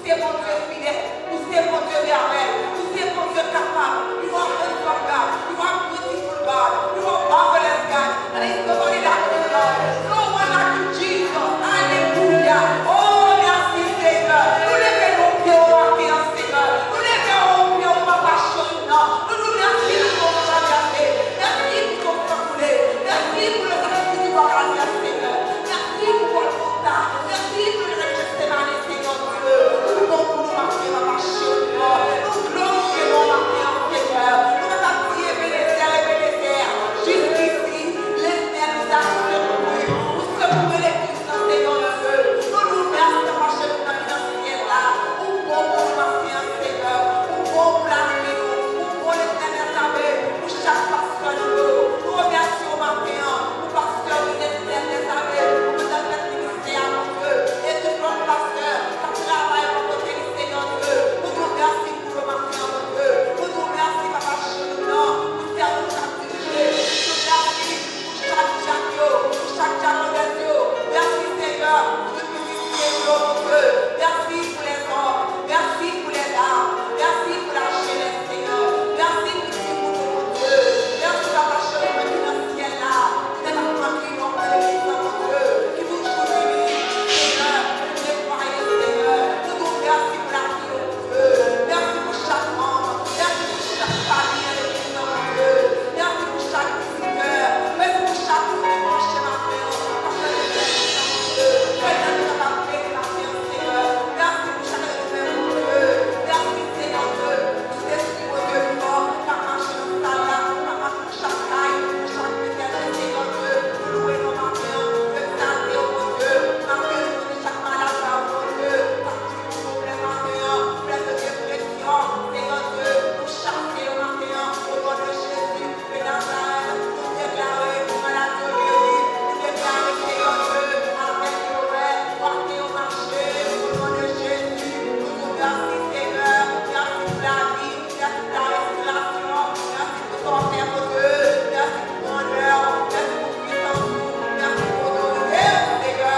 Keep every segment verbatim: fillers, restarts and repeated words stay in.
se Bondye fidèl, ou se Bondye etènèl, ou se Bondye kapab. You are faithful God, you are beautiful God, you are marvelous God. There is nobody like you, Lord. No one like you, Jesus. Alelouya. Oh, mèsi, Senyè. Nou leve nou pye ou maten an, Senyè. Nou leve nou pye ou, Papa cheri. Nou di w mèsi pou ton san ki vèse. Mèsi pou ton san koule. Mèsi pou le sakrifis ki vèse, Senyè. Mèsi pou Golgotha. Mèsi pou le Jetsemane, Senyè Dye. Ou bon pou nou maten an, Papa cheri. Nou glorifye non w maten an, Senyè. Nou kapab di Ebenezè, Ebenezè. Jiskisi, Letènèl nou a sekouri. Ou sekouri legliz. Senyè Dye, nou di w mèsi, Papa cheri, nan syèl la. Ou bon pou nou maten an, Senyè. Ou bon pou lavi nou. Ou bon, Letènèl dèzame, pou chak pastè nou yo. Nou remèsye w maten an pou pastè Rinel, Letènèl dèzame, pou tout lòt ministè a, Bondye, e tout lòt pastè k ap travay bò kote li, Senyè Dye. Nou di w mèsi pou yo maten an, Bondye. Nou di w mèsi, Papa cheri, nan pou sèvis k ap dirije. Nou di w mèsi pou chak dyak yo, pou chak dyakonès yo. Mèsi, Senyè, pou tout mizisyen yo, Bondye. Mèsi pou lèzòm. Mèsi pou lèdam. Mèsi pou lajenès, Senyè. Mèsi pou timoun yo, Bondye. Mèsi, Papa cheri, mwen ki nan syèl la, ki te nan fòm ki non, Bondye, ki toujou vini, Senyè, pou netwaye, Senyè. Nou di w mèsi pou lavi yo. Mèsi pou chak manm. Mèsi pou chak fanmi an legliz nan, Bondye. Mèsi pou chak vizitè. Mèsi pou chak moun ki branche maten an, k ap tande sèvis nan, Bondye. Fè nan nou kapab beni maten an, Senyè. Mèsi pou chak lèzim, Bondye. Mèsi, Senyè Dye, pou tout espri, Bondye, vivan k ap mache nan sal la, k ap mache nan chak kay, nan chak mennaj, Senyè Dye. Nou lwe non maten an, nou egzalte w, Bondye. Maten an, nou konnen chak malad sa yo, Bondye, k ap Pwoblèm maten an, pwoblèm de depresyon, Senyè Dye, nou chase yo maten an, o non de Jezi de Nazarèt, nou deklare maladi yo geri, nou deklare, Senyè Dye, avèg yo wè, bwate yo mache, o non de Jezi, nou di w mèsi, Senyè, mèsi pou lavi, mèsi pou la respirasyon, mèsi pou sa w fè, Bondye, mèsi pou grandè w, mèsi pou pwisans ou, mèsi pou otorite w, Senyè.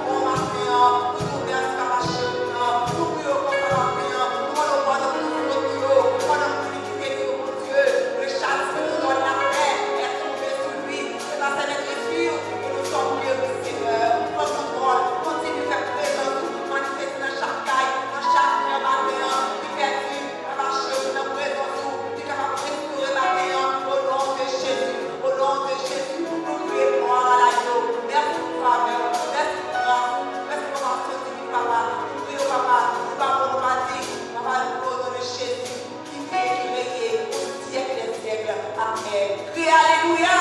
Bon maten an, nou di w mèsi, Papa cheri an. Nou priye w konsa maten an. Nou mande w padon pou tout fot nou yo. Padon pou inikwite nou yo, Bondye. Le châtiment de l'Ordre de la paix est tombé sur lui. C'est à Saint-Esprit que nous sommes guéris, Seigneur. Pran kontwòl, kontinye fè prezans ou manifeste nan chak kay, nan chak kè maten an, ki pèdi. Papa cheri, nan prezans ou, ki kapab restore maten an, o non de Jezi, o non de Jezi, nou kriye glwa a l'agneau. Mèsi pou favè w, mèsi pou gras ou, mèsi pou konpasyon divin, Papa. Nou priye w, Papa, nou pa bon, nou pa dig, Papa, nou priye o non de Jezi, ki viv e ki renye pou syèk dè syèk. Amèn. Kriye alelouya!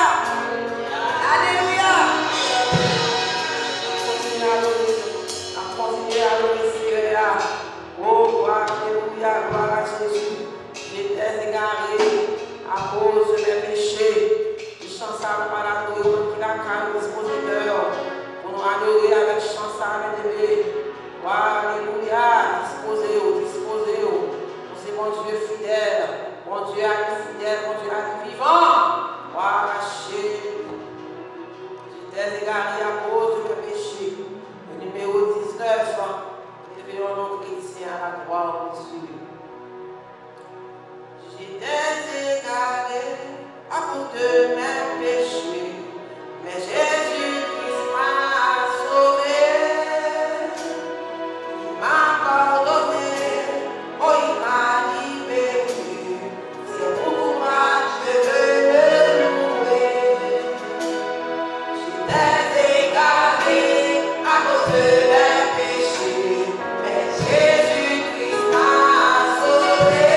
Alelouya! Kontinye adore, n ap kontinye adore Senyè a. O, glwa, alelouya, glwa a Jezi. Jete dèz egare akoz de mè peche. Pou chan sa a, nou pral adore w, ki lakay ou, dispoze kè w pou nou adore avèk chan sa a, byeneme. Glwa, alelouya, dispoze w, dispoze w. Ou se Bondye fidèl, Bondye a ki fidèl, Bondye a ki vivan. Glwa a Jezi. Jete dèz egare akoz de mè peche. Le nimewo diznèf. Leve yon non kretyen a la glwa, Bondye. J'étais égaré à cause de mes péchés, mais Jésus-Christ m'a sauvé. Il m'a pardonné, oh, il m'a libéré. C'est pourquoi je veux le louer. J'étais égaré à cause de mes péchés, mais Jésus-Christ m'a sauvé.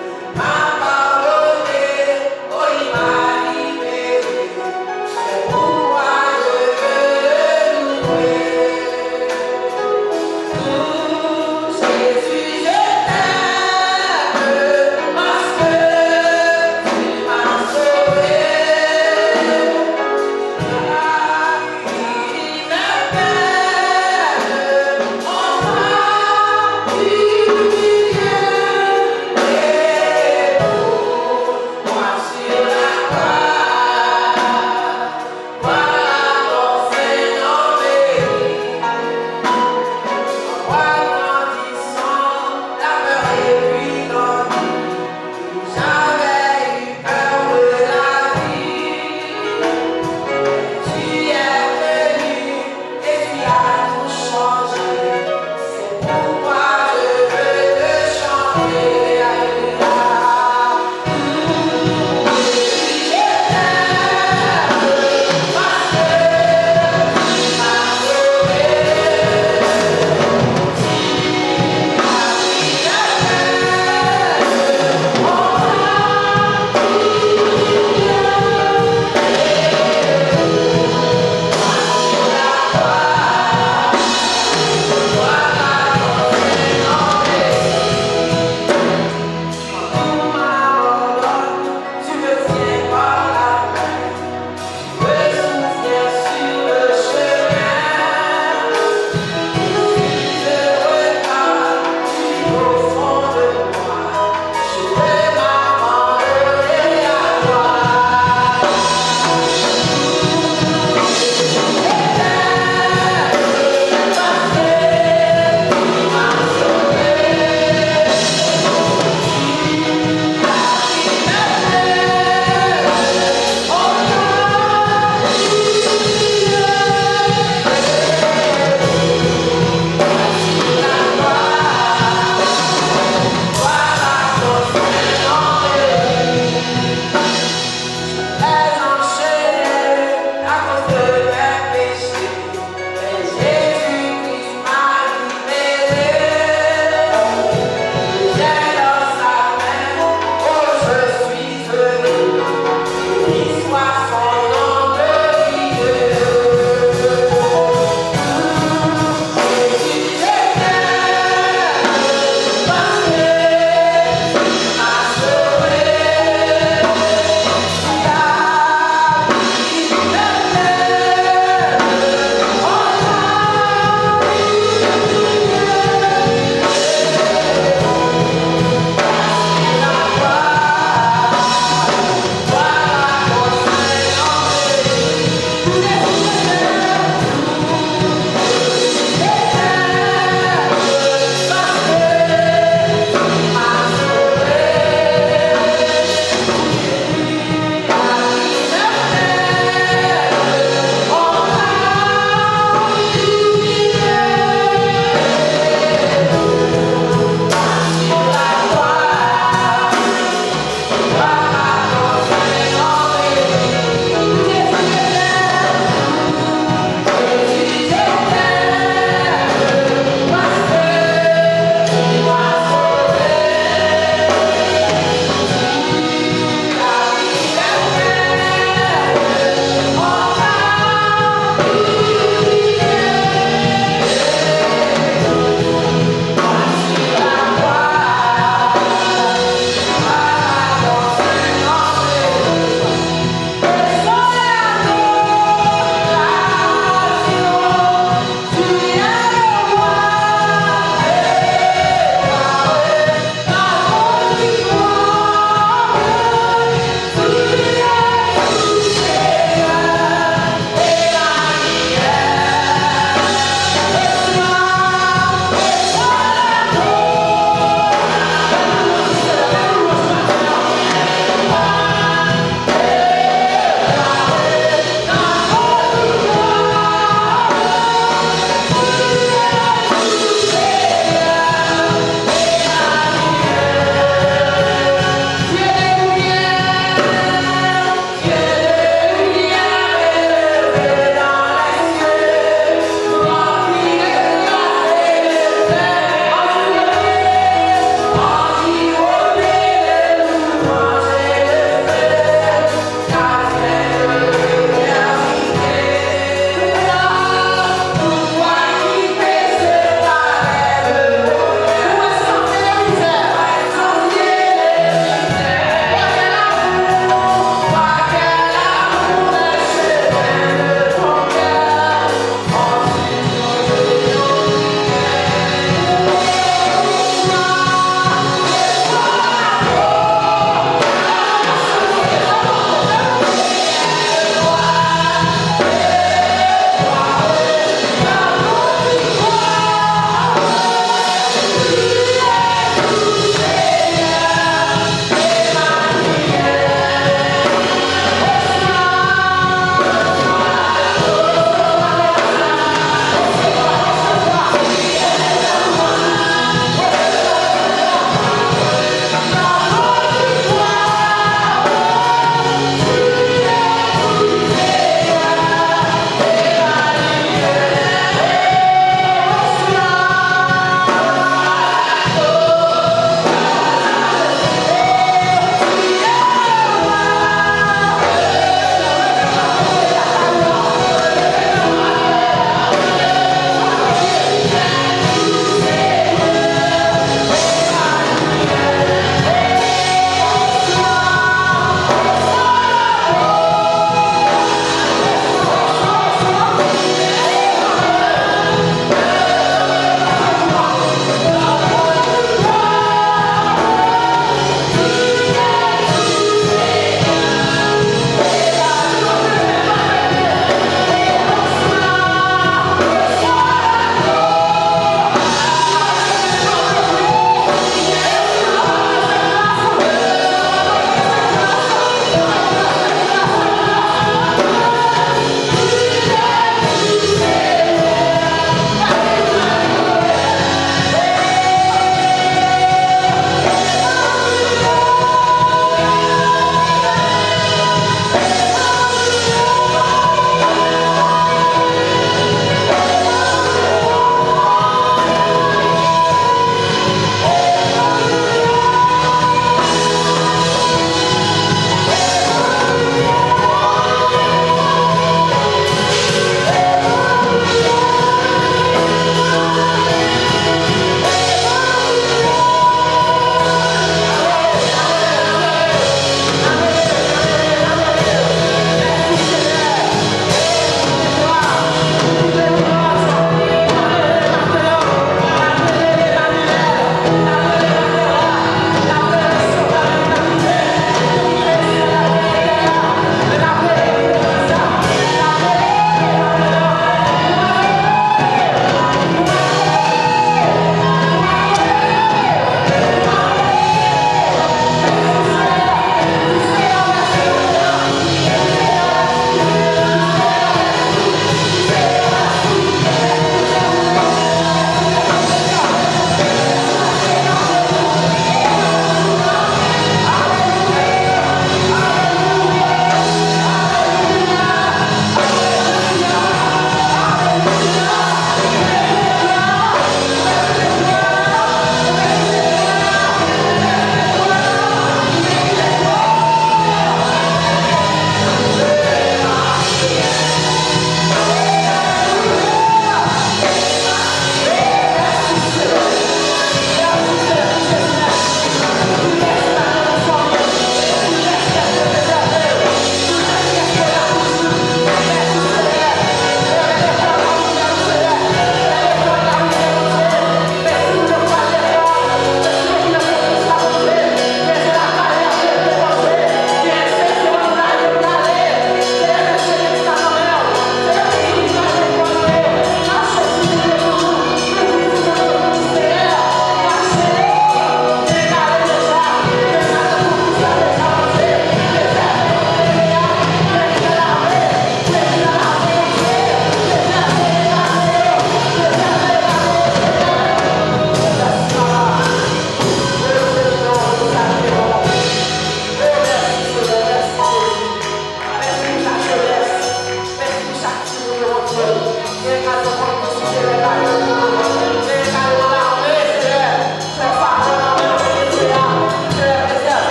Il m'a pardonné, oh, il m'a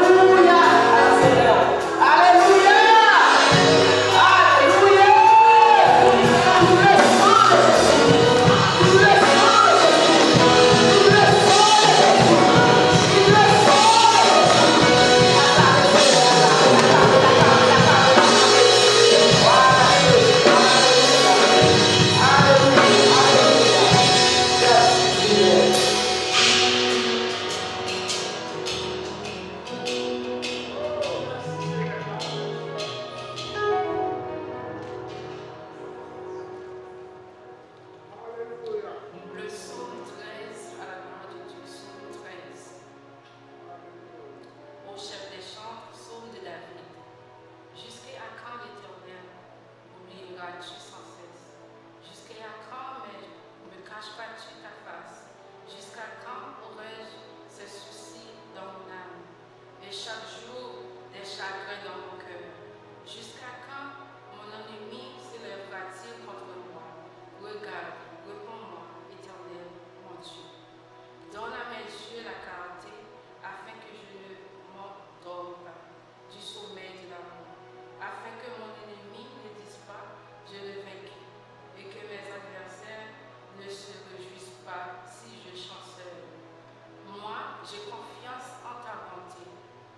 Aleluya. Aleluya. Aleluya. Le psaume treize, à la gloire de Dieu, psaume treize. Au chef des chants, psaume de David. Jusqu'à quand, l'Éternel, m'oublieras-tu sans cesse ? Jusqu'à quand me, me cacheras-tu ta face ? Jusqu'à quand aurai-je ce souci dans mon âme ? Et chaque jour des chagrins dans mon cœur. Jusqu'à quand mon ennemi s'élèvera-t-il contre moi ? Regarde, réponds-moi, Éternel, mon Dieu. Donne à mes yeux la clarté, afin que je ne m'endorme pas du sommeil de la mort, afin que mon ennemi ne dise pas, je l'ai vaincu, et que mes adversaires ne se réjouissent pas si je chancelle. Moi, j'ai confiance en ta bonté.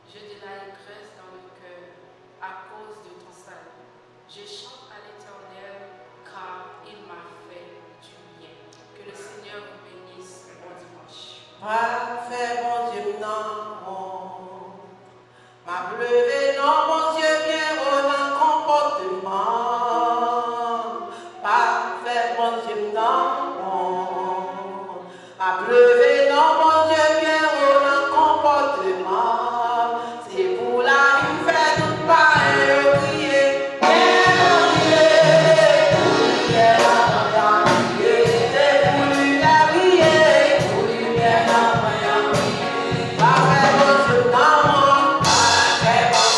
J'ai de l'allégresse dans le cœur à cause de ton salut. Je chante à l'Éternel, car il m'a fait du bien. Que le Seigneur vous bénisse. Bon dimanche. Pafè Bondye m nan won. M ap leve non Bondye byen wo nan konpòteman. Pafè Bondye m nan won. M ap leve non Bondye byen wo nan konpòteman. Se pou lavi m fè tout payen yo kriye. Byen nan kriye, pou limyè nan mwen an briye. Se pou li lavi m kriye, pou limyè nan mwen an briye. Pafè Bondye m nan won, pafè Bondye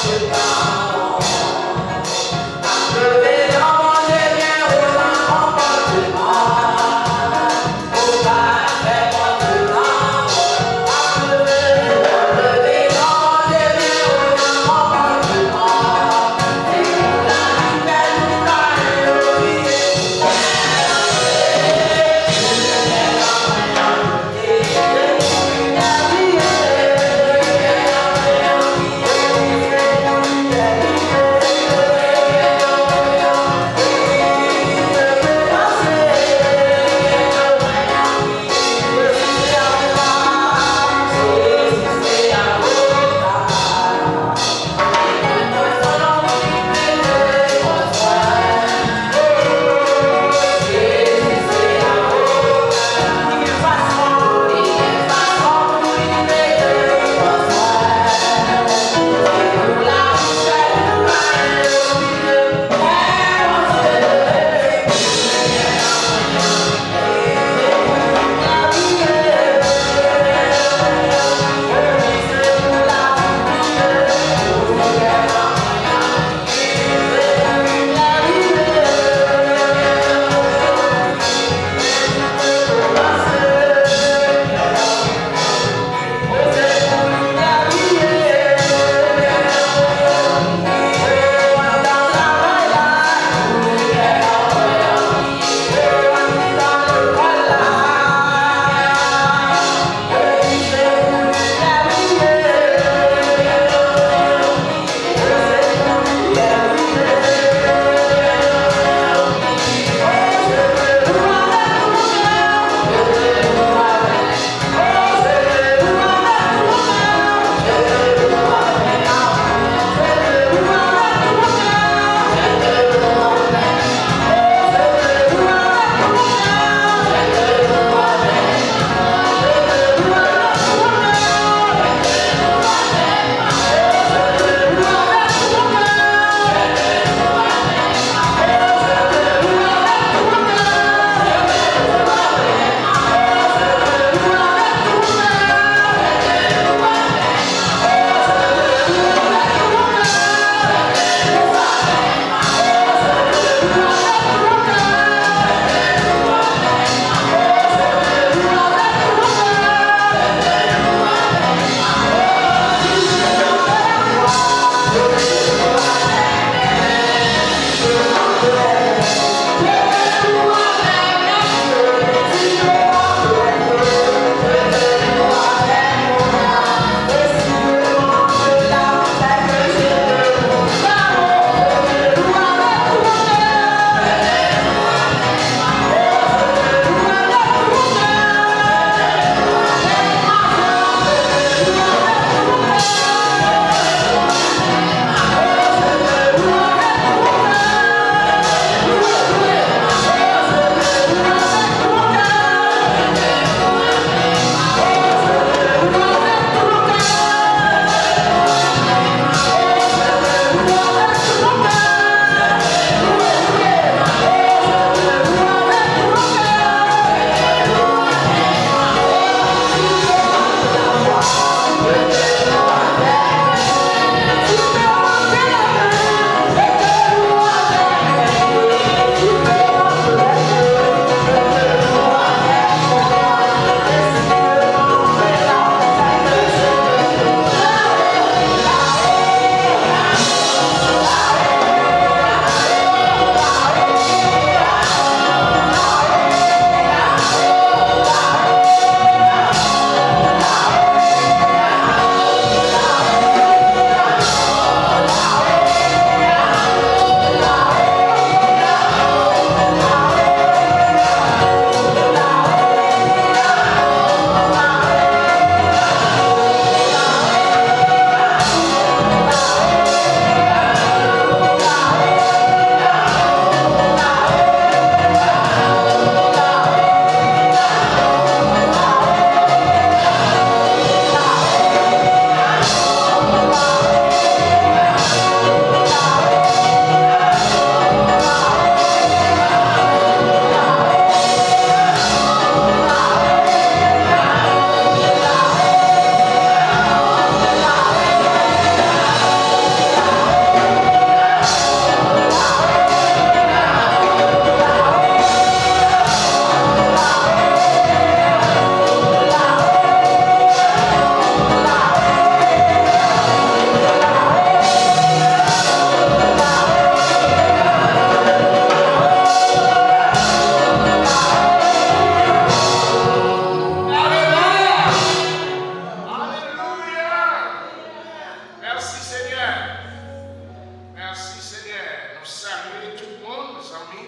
Salye tout moun, zanmi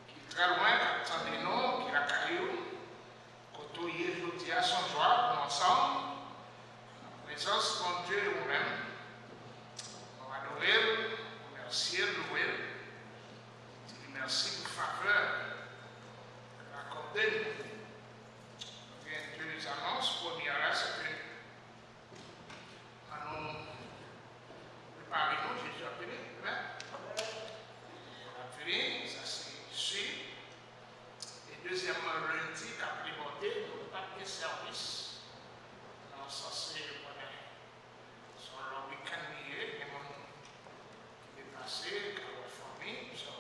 ki trè lwen, k ap tande nou, ki lakay ou. Kote w ye jodi a, se yon jwa pou nou ansanm nan prezans Bondye ou menm. Nou adore l, remèsye l, louwe l, di li mèsi pou favè ke l akòde nou. Nou gen de anons. Premyè a, se ke ann nou prepare nou, Jezi ap vini, amèn. L ap vini, sa se si. E dezyèmman, lendi k ap debòde, nou p ap gen sèvis. Nou sanse konnen se yon long weekend li ye, gen moun ki deplase, k al wè fanmi, so,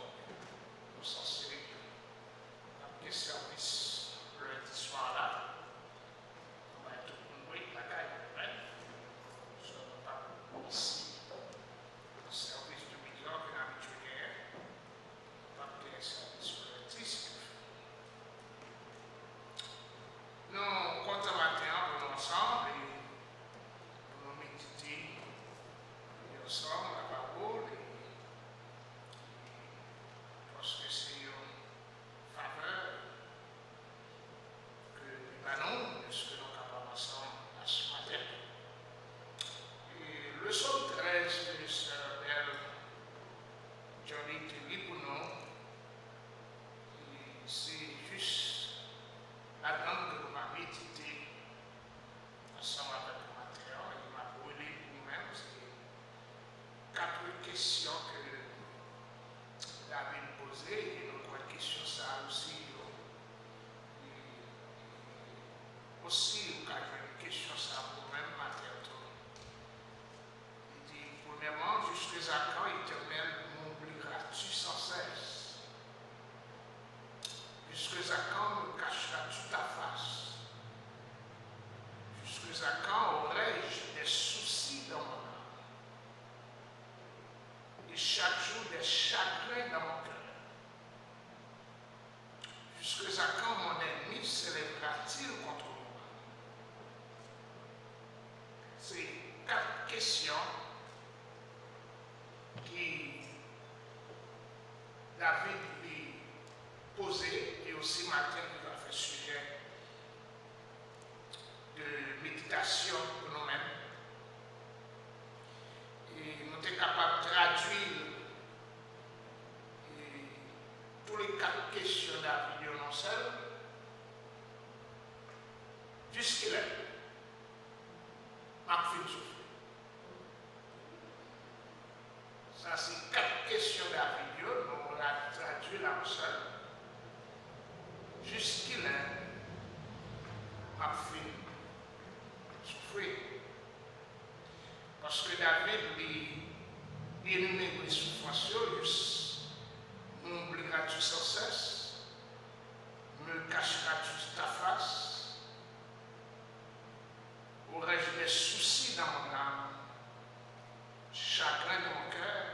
nou sanse n ap gen sèvis lendi swa la. Nou bay tout moun break lakay yo, right? So, nou p ap isi nan sèvis de wi a ke n abitye genyen. Nou p ap genyen sèvis lendi, si Dye vle. Nou kontan maten an pou nou ansanm e pou nou medite ansanm lapawòl e paske se yon favè ke li ba nou, èske nou kapab ansanm achte maten? E leson trèz ke sè Bèl Johnny te li pou nou, e se jis ladan l ke nou va medite ansanm avèk nou maten an, e m ap rele pou ou menm, se kat kesyon ke David poze, e nou kwè kesyon sa a osi yo, e osi ou ka jwenn kesyon sa a pou ou menm maten an tou. Li di, premyèman, jusqu'à quand, Éternel, m'oublieras-tu sans cesse? Jusqu'à quand me cacheras-tu ta face? Jusqu'à quand aurai-je des soucis dans mon âme? Et chaque jour des chagrins dans mon cœur? Jusqu'à quand mon ennemi s'élèvera-t-il contre moi? Se kat kesyon ki David li poze, e osi maten nou va fè sijè de meditasyon pou nou menm. E nou te kapab tradui, e, tou le kat kesyon David yo nan sèl. Jiskilè m ap fin soufri? Sa se kat kesyon David yo, nou la tradui la an sèl. Jiskilè m ap fin soufri? Paske David li enimere soufrans yo, jis, m'oublieras-tu sans cesse? Me cacheras-tu ta face? Aurais-je des soucis dans mon âme, chagrin dans mon cœur?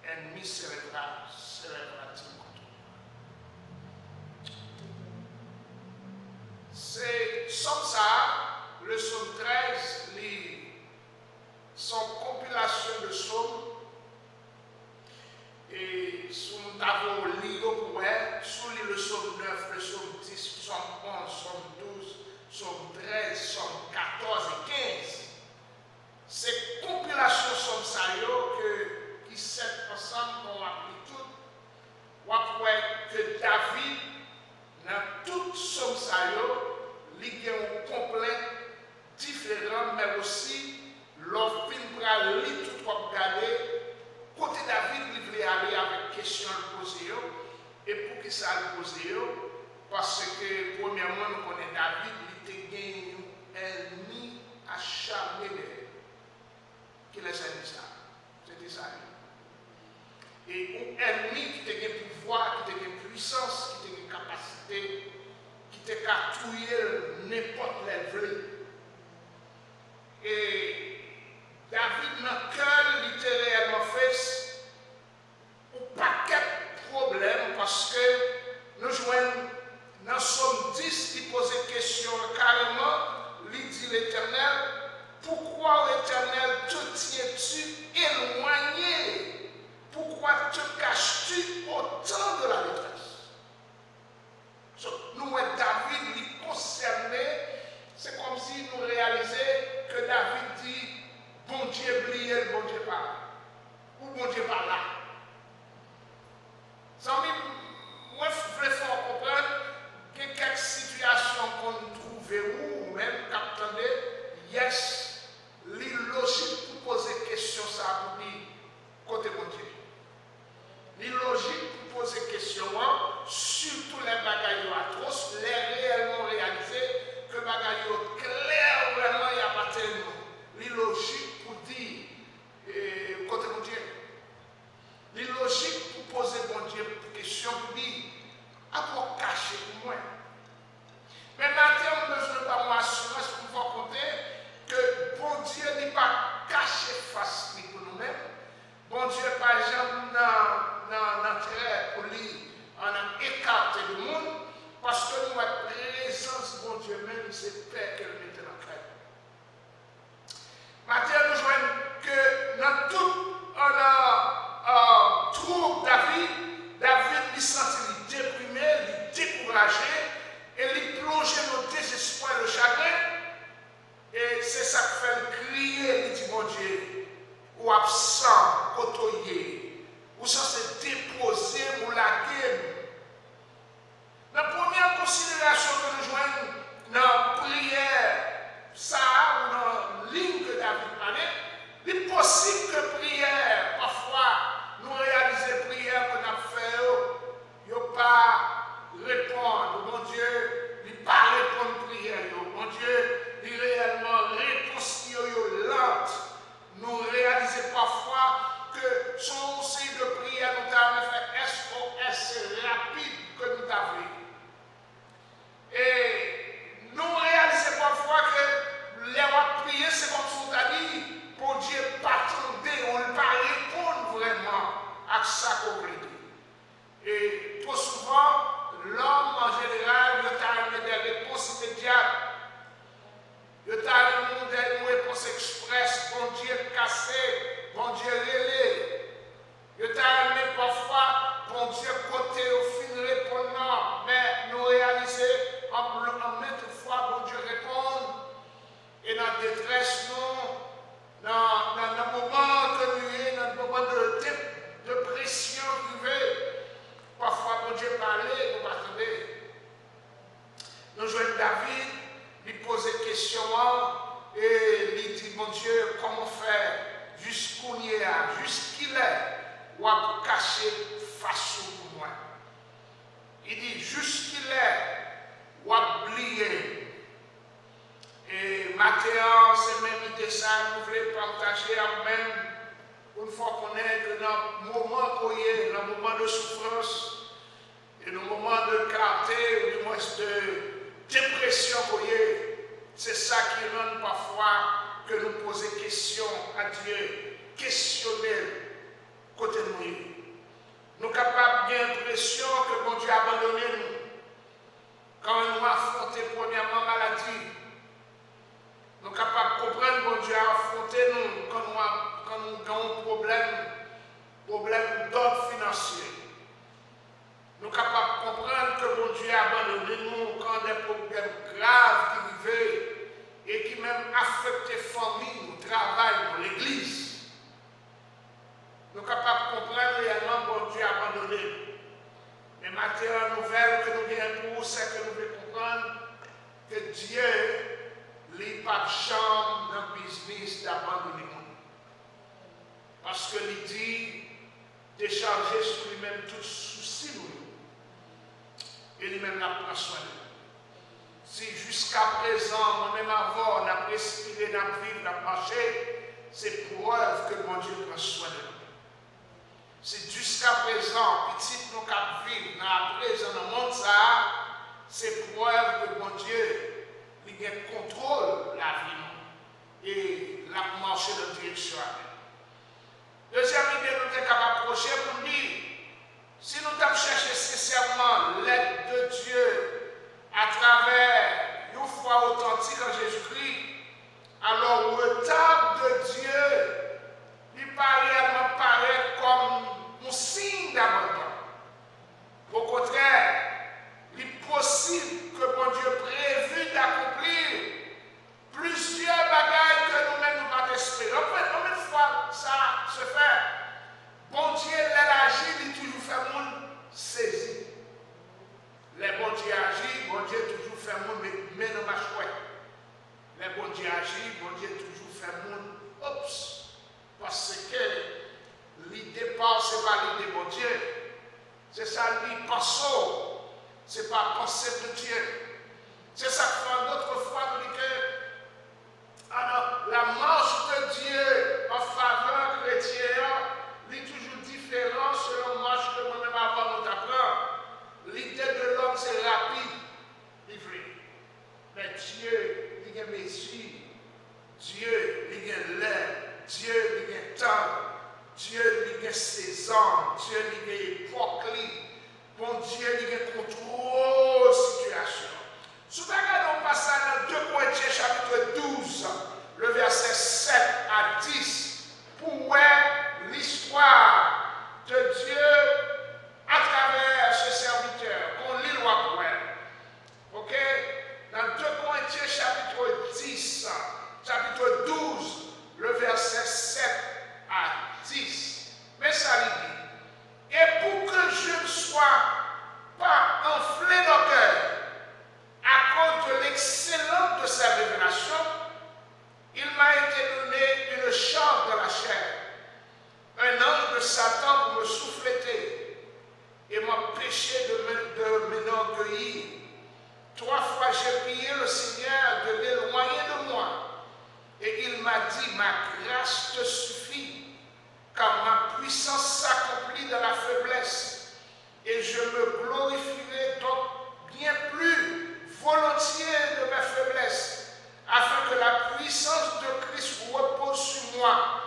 Ennemi s'élèvera, s'élèvera-t-il contre moi? Se sòm sa a, le sòm trèz, li se yon konpilasyon de sòm. E si w ta vle w li yo pou wè, si w li le sòm nèf, le sòm dis, sòm onz, sòm douz, sòm trèz, sòm katòz e kenz, se konpilasyon sòm sa yo ke, ki sèt ansanm, kan w ap li tout, w ap wè ke David, nan tout sòm sa yo, li gen yon konplèt diferan, men osi, lè w fin pral li tout, w ap gade kote David li vle ale avèk kesyon l poze yo, e poukisa l poze yo, paske, premyèman, nou konnen David, li te gen yon ènmi acharne dèyè l. Kilès ènmi sa a? Se te Sayil. E yon ènmi ki te gen pouvwa, ki te gen pwisans, ki te gen kapasite, ki te ka touye l nenpòt lè l vle. E David nan kè l, li te reyèlman fes yon pakèt pwoblèm, paske nou jwenn nan Sòm dis, li poze kesyon an kareman, li di, Letènèl, pourquoi, Letènèl, te tiens-tu éloigné Bondye pa janm nan, nan, nan trè pou li an ekate de moun, paske nou wè prezans Bondye menm se pè ke l mete nan kè nou. Maten an, nou jwenn ke nan tout, nan, nan, nan, twoub David, David li santi li deprime, li dekouraje, e li plonje nan dezespwa, le chagren. E se sa k fè l kriye, li di Bondye, ou absan, kote w ye? Ou sanse depoze m, ou lage m. Nan premye konsiderasyon ke nou jwenn nan priyè sa a, ou nan liy ke David pale, li posib ke priyè, pafwa, nou reyalize priyè ke n ap fè yo, yo pa reponn. Bondye, li pa reponn priyè yo. Bondye, li reyèlman, repons li yo, yo lant. Nou reyalize pafwa ke se yon seri de priyè nou ta renmen fè S O S, se rapid ke nou ta vle. E nou reyalize pafwa ke lè w ap priye, se kòmsi w ta di, Bondye pa tande w, li pa reponn vrèman ak sa ke w vle di. E twò souvan, lòm an jeneral, yo ta renmen de repons imedyat. Yo ta renmen yon dènye repons eksprès, Bondye kase, Bondye rele. Yo ta renmen pafwa, Bondye kote yo fin reponn nan, men nou reyalize an, an menm fwa Bondye reponn. E nan detrès nou, nan, nan, nan moman ke nou ye, nan moman de, de, depresyon ki rive, pafwa Bondye pale, nou pa tande. Nou jwenn David, li poze kesyon an, e li di, Bondye, kòman fè, jis kounye a, jis kilè w ap kache fas ou pou mwen? Li di, jis kilè w ap bliye m? E maten an, se menm ide sa a nou vle pataje ak menm, pou n fè w konnen ke nan moman ke w ye, nan moman de soufrans, e nan moman de kate, ou dimwens de depresyon ke w ye, se sa ki rann pafwa ke nou poze kesyon a Dye, kesyone l, kote nou ye. Nou kapab gen enpresyon ke Bondye abandone nou. Kan nou afwonte premyèman maladi, nou kapab konprann Bondye afwonte nou kan nou, kan nou gen yon pwoblèm, pwoblèm dòd finansye. Nou kapab konprann ke Bondye abandone nou kan de pwoblèm grav ki rive e ki menm afekte fanmi nou, travay nou, legliz. Nou kapab konprann reyèlman Bondye abandone nou. Men maten an, nouvèl ke nou genyen pou ou, se ke nou vle konprann ke Dye, li p ap janm nan biznis d abandone moun. Paske li di, dechaje sou li menm tout sousi nou yo. E li menm l ap pran swen de nou. Si jiskaprezan, mwen menm avè w, n ap respire, n ap viv, n ap mache, se prèv ke Bondye pran swen de nou. Si jiskaprezan, pitit nou k ap viv nan aprezan nan mond sa a, se prèv ke Bondye, li gen kontwòl lavi nou. E l ap mache nan direksyon avè nou. Dezyèm ide nou te kapab pwoche pou n di, si nou t ap chèche sensèman lèd de Dye atravè yon fwa otantik an Jezikri, alò retar de Dye, li pa reyèlman parèt kòm yon siy dabandon. Okontrè, li posib ke Bondye previ dakonpli plizyè bagay ke nou menm nou pa t espere. Anpil, anpil fwa, sa se fè. Bondye, lè l aji, li toujou fè moun sezi. Lè Bondye aji, Bondye toujou fè moun met men nan machwè. Lè Bondye aji, Bondye toujou fè moun, ops, paske lide pa w se pa lide Bondye. Se sa li panse w, se pa panse de Dye. Se sa k fè, an dòt fwa, nou di ke, ah non, la marche de Dieu en faveur chrétien an, li toujou diferan selon mach ke mwen menm avè w nou ta pran. Lide de lòm se rapid, li vle. Men Dye, li gen mezi. Dye, li gen lè. Dye, li gen tan. Dye, li gen sezon, Dye li gen epòk li, Bondye li gen kontwòl sitiyasyon. Si w ta gade yon pasaj nan de Korentyen chapit douz, le vèsè sèt a dis, pou w wè listwa de Dye atravè se sèvitè, kon li l w ap wè l. Ok? Nan de Korentyen chapit dis, chapit douz, le vèsè sèt a dis. Men sa li di. Et pour que je ne sois pas enflé d'orgueil à cause de l'excellence de ces révélations, il m'a été donné une charge dans la chair, un ange de Satan pour me souffléter et m'empêcher de me- de m'enorgueillir. Trois fois j'ai prié le Seigneur de l'éloigner de moi, et il m'a dit, ma grâce te suffit, car ma puissance s'accomplit dans la faiblesse. Et je me glorifierai donc bien plus volontiers de mes faiblesses, afin que la puissance de Christ repose sur moi.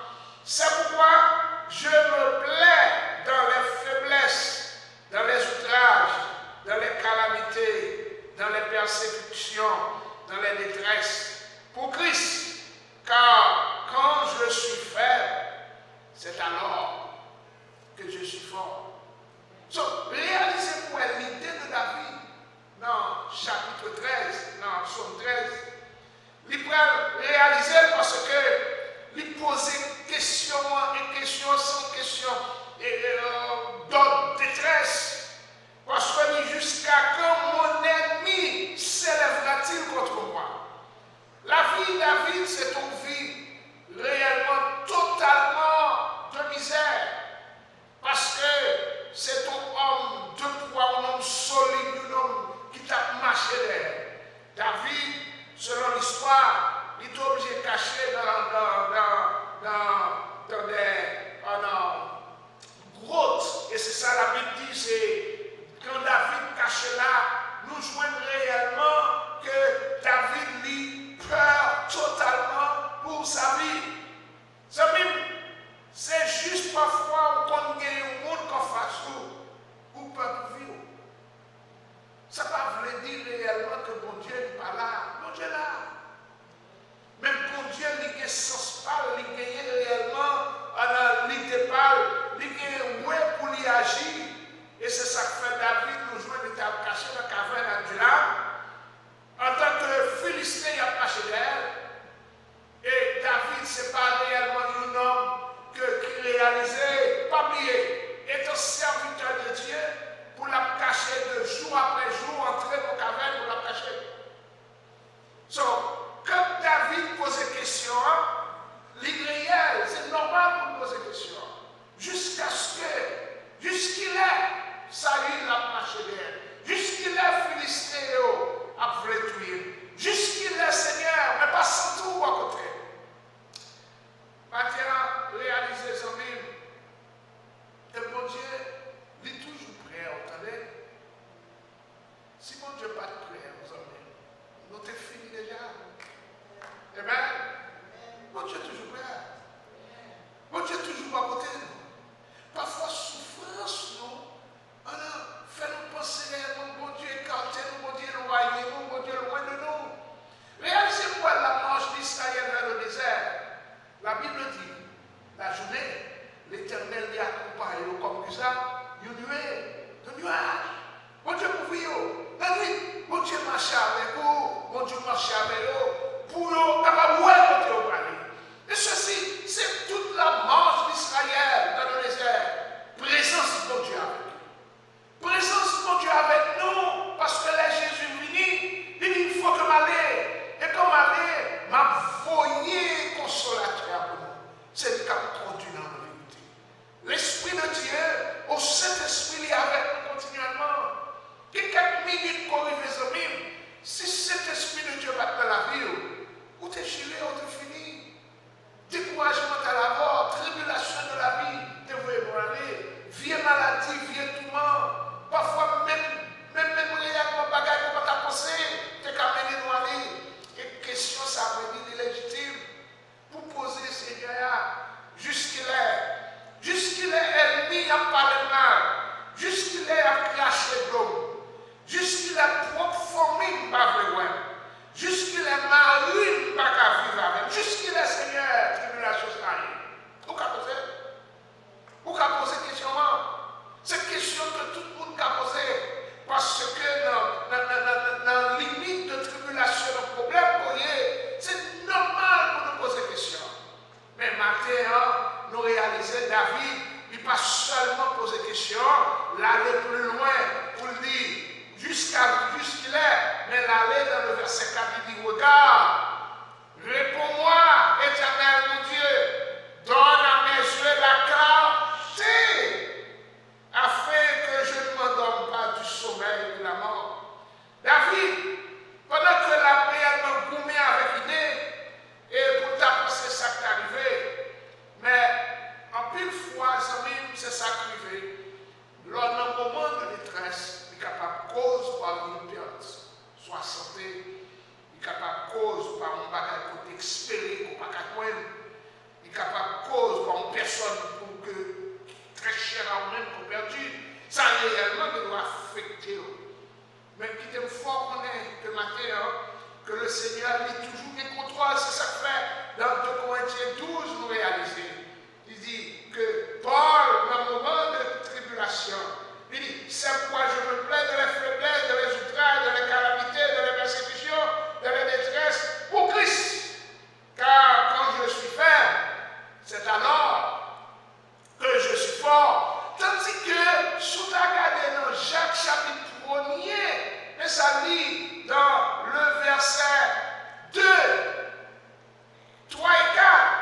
C'est pourquoi je me plais dans les faiblesses, dans les outrages, dans les calamités, dans les persécutions, dans les détresses, pour Christ. Car quand je suis faible, c'est alors que je suis fort. So, reyalize pou wè lide de David nan chapit trèz, nan Sòm trèz, li pral reyalize l paske li poze kesyon an, e kesyon an se yon kesyon e, e, euh, dòd detrès. Paske li jusqu'à quand mon ennemi s'élèvera-t-il contre moi? Lavi David se t on vi reyèlman, totalman de mizè. Paske se t on òm de pwa, yon nonm solid, yon nonm ki t ap mache dèyè. David, selon listwa, li te oblije kache nan, nan, nan, nan, nan dè, nan gwòt. E se sa Labib di, se kan David kache la, nou jwenn reyèlman ke David li pè totalman pou sa vi. Zanmi m, se jis pafwa ou konn gen yon moun k anfas ou, ou pè pou vi w. Sa pa vle di reyèlman ke Bondye li pa la. Bondye la. Men Bondye li gen sans pa l, li genyen reyèlman, a, lide pa l, li gen wè pou li aji. E se sa k fè David, nou jwenn li t al kache nan kavèn Adulam, antan ke Filisten y ap mache dèyè l. E David se pa reyèlman yon nonm ke, ki reyalize, pa bliye, etan sèvitè de Dye, pou l ap kache de jou apre jou, antre nan kavèn pou l ap kache. So, kan David poze kesyon an, li reyèl, se nòmal pou l poze kesyon an. Jiskaske, jiskilè Sayil ap mache? pa sèlman poze kesyon an, l ale pli lwen pou l di, jiska, jiskilè, men l ale nan le vèsè kat, li di, Regarde, réponds-moi, Éternel mon Dieu, donne à mes yeux la clarté, afin que je ne m'endorme pas du sommeil de la mort. David, pandan ke l ap reyèlman goumen avèk ide, e pou l ta panse sa k ta rive, men anpil fwa, zanmi m, se sa k rive. Lè w nan moman de detrès, li kapab koz pou w al yon pèt swa sante, li kapab koz ou pa yon bagay kote espere ke w pa ka jwenn. Li kapab koz pa yon pèsòn pou ke trè chè a ou menm ke w pèdi. Sa reyèlman gen dwa afekte w. Men kite m fè w konnen ke maten an, ke le Senyè li toujou gen kontwòl. Se sa k fè nan de Korentyen douz nou reyalize. Li di ke Pòl, nan moman de tribilasyon, li di, C'est pourquoi je me plains dans les faiblesses, dans les outrages, dans les calamités, dans les persécutions, dans les détresses, pour Christ. Car quand je suis faible, c'est alors que je suis fort. Tandis que, si w ta gade nan Jak chapit premye, men sa l di dans le verset deux, trois et quatre,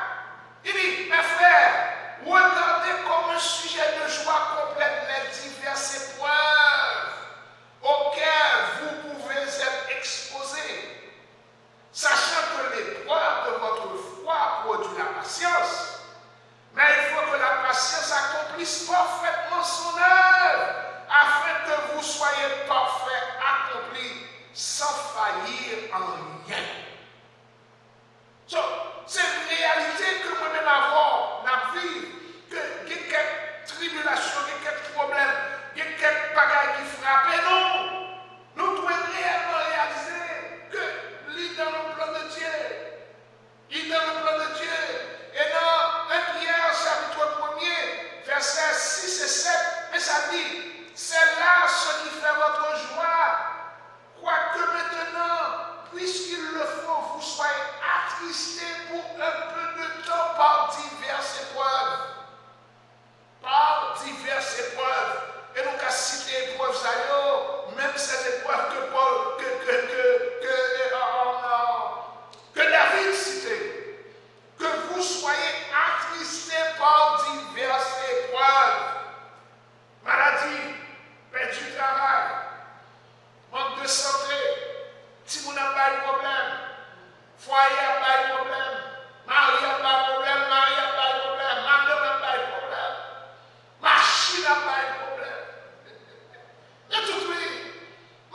il dit, Mes frères, regardez comme un sujet de joie complète les diverses épreuves auxquelles vous pouvez être exposés, sachant que l'épreuve de votre foi produit la patience. Mais il faut que la patience accomplisse parfaitement son œuvre, afin que vous soyez parfaits, accomplis, sans faillir en rien. So, se reyalite ke mwen menm avè w n ap viv, ke gen kèk tribilasyon, gen kèk pwoblèm, gen kèk bagay ki frape nou. Nou dwe reyèlman reyalize ke li dans le plan de Dieu. Li dans le plan de Dieu. E nan en Pyè, chapit premye, vèsè sis e sèt, men sa l di, C'est là ce qui fait votre joie. Quoique maintenant, puisqu'il le faut, vous soyez attristés pour un peu de temps par diverses épreuves. Par diverses épreuves. E nou ka site eprèv sa yo, menm ces épreuves que Paul, que, que, que, que, euh, euh, euh, que David citait. Que vous soyez attristés par diverses épreuves. Maladi, pèdi travay, mank de sante, timoun ap bay pwoblèm, fwaye ap bay pwoblèm, mari ap bay pwoblèm, mari ap bay pwoblèm, madanm ap bay pwoblèm, machin ap bay pwoblèm. Yo tout wi,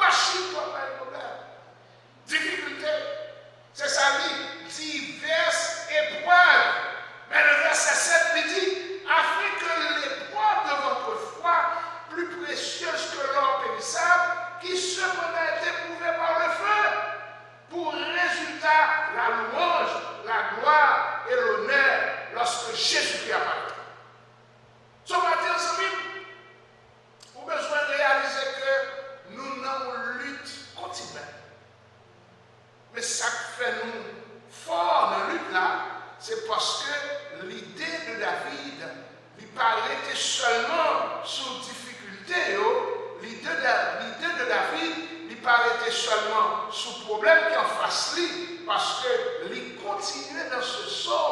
machin tou ap bay pwoblèm. Difikilte, se sa li, diverses épreuves. Men le verset sept li di, Afin que l'épreuve de votre foi, plus précieuse que l'or périssable, qui cependant est éprouvée par le feu, pour résultat la louange, la gloire et l'honneur lorsque Jésus-Christ apparaîtra. So maten, zanmi m, ou bezwen reyalize ke nou nan yon lit kontinwèl. Men sa k fè nou fò nan lit la, se paske lide de David, li pa rete sèlman sou difikilte yo, lide de, lide de David, li pa rete sèlman sou pwoblèm ki anfas li, paske li kontinye nan se sòm